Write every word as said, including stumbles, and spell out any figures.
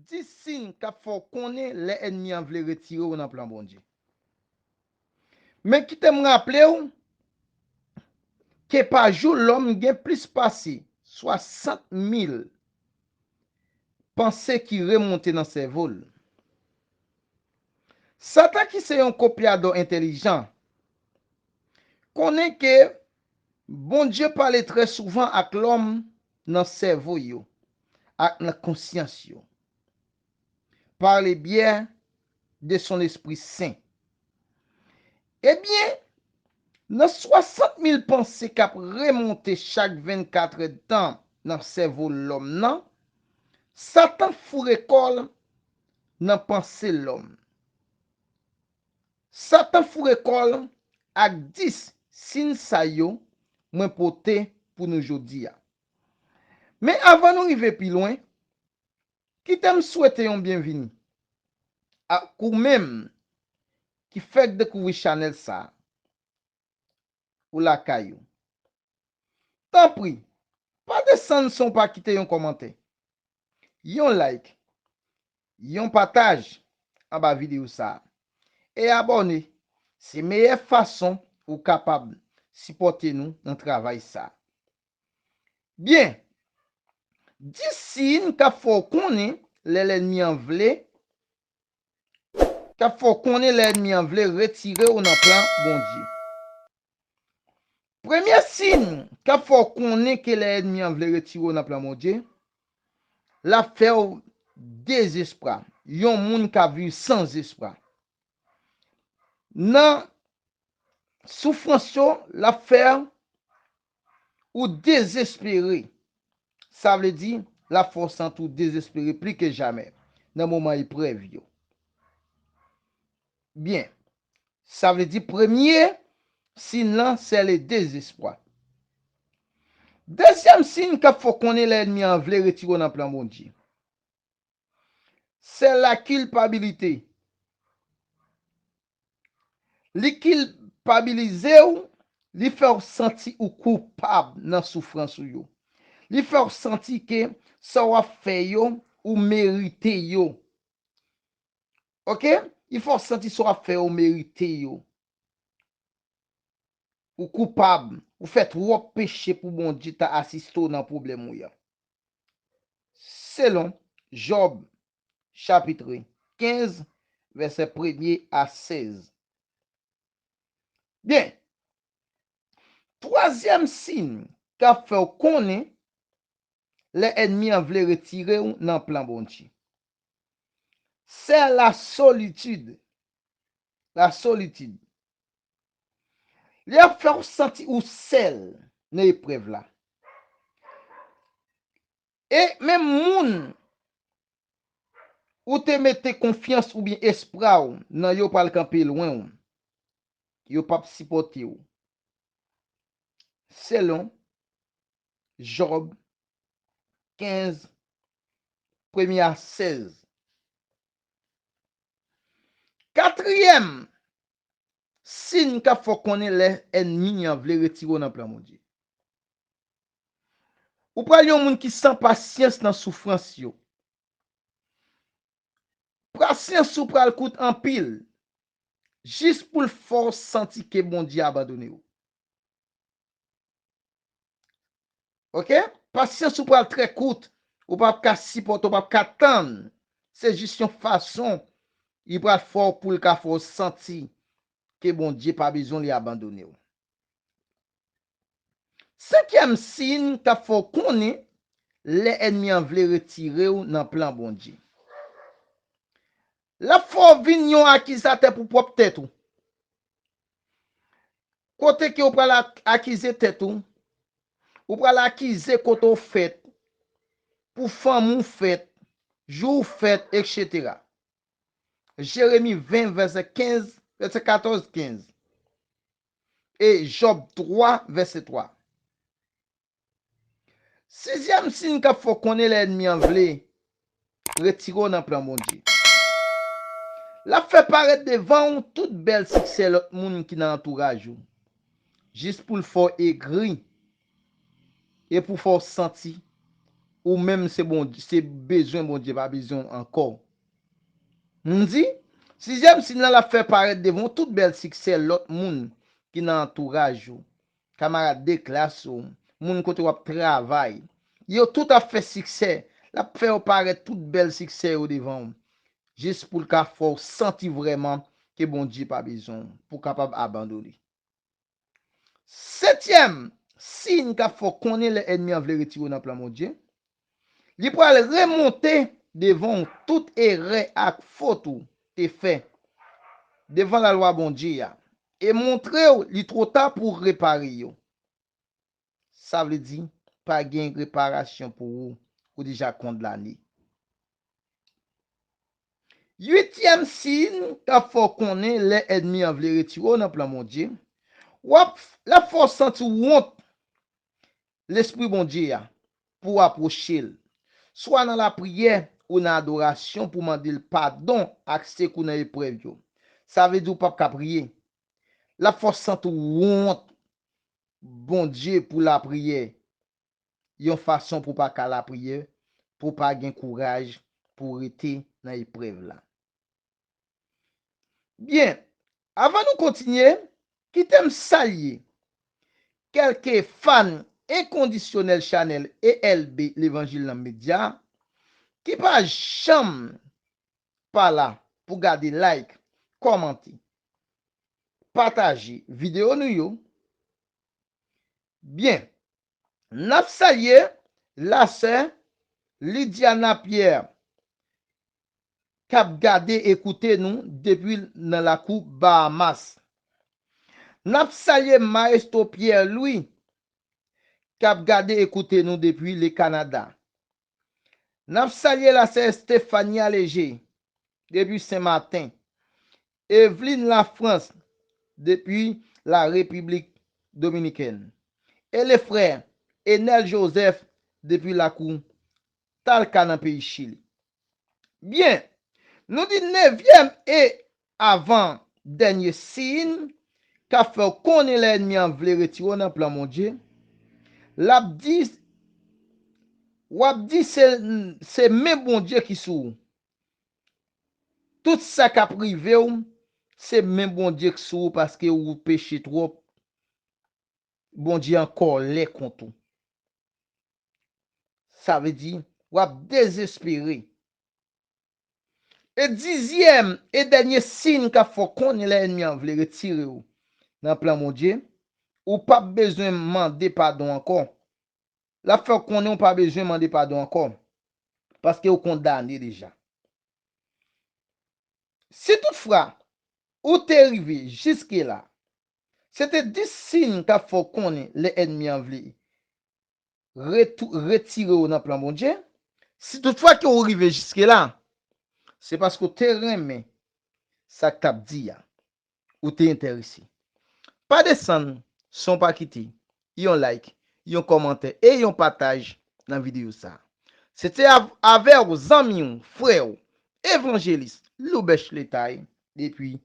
Dis siy k ap fè w konnen lè ènmi an vle retire w nan plan Bondye. Men kite m raple w ke pa jou lòm gen plis pase swasant mil panse ki remonte nan sèvo l. Satan, ki se yon kopyadò entèlijan, konnen ke Bondye pale trè souvan ak lòm nan sèvo yo ak nan konsyans yo, par le biais de son Esprit Saint. Ebyen, nan swasant mil panse k ap remonte chak vennkat èdtan nan sèvo lòm nan, Satan foure kò l nan panse lòm. Satan foure kò l ak dis siy sa yo mwen pote pou nou jodi a. Men avan nou rive pi lwen, kite m swete yon byenvini ak ou menm ki fèk dekouvri chanèl sa a, ou lakay ou. Tanpri, pa desann san w pa kite yon kòmantè, yon like, yon pataj anba videyo sa a. E abòne, se meyè fason ou kapab sipòte nou nan travay sa a. Byen, dis siy k ap fè w konnen lè lènmi an vle, k ap fè w konnen lè ènmi an vle retire w nan plan Bondye. Premye siy k ap fè w konnen ke lè ènmi an vle retire w nan plan Bondye, l ap fè w dezespwa. Yon moun k ap viv san zespwa. Nan soufrans yo, l ap fè ou dezespere. Sa vle di, l ap fè w santi w dezespere pli ke jamè nan moman eprèv yo. Byen, sa vle di premye siy lan, se le dezespwa. Dezyèm siy k ap fè w konnen lè ènmi an vle retire w nan plan Bondye, se la kilpabilite. Li kilpabilize w, li fè w santi ou koupab nan soufrans ou yo. Li fè w santi ke sa w ap fè yo, ou merite yo. Oke? Li fè w santi sa w ap fè yo, ou merite yo. Ou koupab, ou fè twòp peche pou Bondye ta asiste w nan pwoblèm ou yo. Selon Jòb, chapit kenz, vèsè premye a sèz. Byen, twazyèm siy k ap fè w konnen lè ènmi an vle retire w nan plan Bondye, se la solitid. La solitid. Li ap fè w santi ou sèl nan eprèv la. E menm moun ou te mete konfyans oubyen espwa w nan yo pral kanpe lwen w. Yo p ap sipòte w. Selon Jòb kenz, premye a sèz. Katriyèm siy k ap fè w konnen lè ènmi an vle retire w nan plan Bondye. Ou pral yon moun ki san pasyans nan soufrans yo. Pasyans ou pral kout anpil, jis pou l fè w santi ke Bondye abandone w. Oke? Pasyans ou pral trè kout, ou p ap ka sipòte, ou p ap ka tann. Se jis yon fason li pral fè w pou l ka fè w santi ke Bondye pa bezwen li abandone w. Senkyèm siy k ap fè w konnen lè ènmi an vle retire w nan plan Bondye. L ap fè w vin yon akizatè pou pwòp tèt ou. Kote ke w pral ak- akize tèt ou, ou pral akize kote w fèt, pou fanmi w fèt, jou w fèt, etsetera. Jeremi ven, vèsè kenz, vèsè katòz, kenz. E Jòb twa, vèsè twa. Sizyèm siy k ap fè w konnen lè ènmi an vle retire w nan plan Bondye. L ap fè parèt devan w tout bèl siksè lòt moun ki nan antouraj ou, jis pou l fè w egri e pou fè w santi ou menm se Bondye, se bezwen Bondye pa bezwen w ankò. M di, sizyèm siy lan l ap fè parèt devan w tout bèl siksè lòt moun ki nan antouraj ou, kamarad de klas ou, moun kote w ap travay. Yo tout ap fè siksè. L ap fè yo parèt tout bèl siksè yo devan w. Jis pou l ka fè w santi vrèman ke Bondye pa bezwen w, pou w kapab abandone. Setyèm siy k ap fè w konnen lè ènmi an vle retire w nan plan Bondye, li pral remonte devan w tout erè ak fot ou te fè devan lalwa Bondye a e montre w li twò ta pou w repare yo. Sa vle di, pa gen reparasyon pou ou, ou deja kondane. Uityèm siy k ap fè w konnen lè ènmi an vle retire w nan plan Bondye, w ap, l ap fè w santi w wont Lespri Bondye a pou w apwoche l, swa nan lapriyè ou nan adorasyon pou mande l padon ak sekou nan eprèv yo. Sa vle di w p ap ka priye. L ap fè w santi w wont Bondye pou lapriyè, yon fason pou w pa ka lapriyè, pou w pa gen kouraj pou w rete nan eprèv la. Byen, avan nou kontinye, kite m salye kèlke fan enkondisyonèl chanèl E L B Levanjil nan Medya ki pa janm pa la pou gade, like, kòmante, pataje videyo nou yo. Byen, n ap salye lasè Lidiana Pierre k ap gade e koute nou depi nan lakou Bahamas. N ap salye Maestro Pierre Louis k ap gade e koute nou depi le Kanada. N ap salye lasè Stéphania Léger depi Senmaten. Evelyne Lafrance depi la Repiblik Dominikèn. E le frè Enel Joseph depi lakou Talca nan peyi Chili. Byen, nou di nevyèm e avan dènye siy k ap fè w konnen lè ènmi an vle retire w nan plan Bondye. L ap di, w ap di se, se men Bondye ki sou ou. Tout sa k ap rive w, se men Bondye k sou ou paske ou peche twòp. Bondye an kòlè kont ou. Sa vle di, w ap dezespere. E dizyèm e dènye siy k ap fè w konnen lè ènmi an vle retire w nan plan Bondye, ou p ap bezwen mande padon ankò. L ap fè w konnen ou pa bezwen mande padon ankò, paske ou kondane deja. Si toutfwa ou te rive jiske la, se te dis siy k ap fè w konnen lè ènmi an vle retou-, retire w nan plan Bondye. Si toutfwa ke ou rive jiske la, se paske w te renmen sa k t ap di a, ou te enterese. Pa desann san w pa kite yon like, yon kòmantè e yon pataj nan videyo sa a. Se te av-, avè w zanmi w, frè w, evanjelis Loubèch Letay depi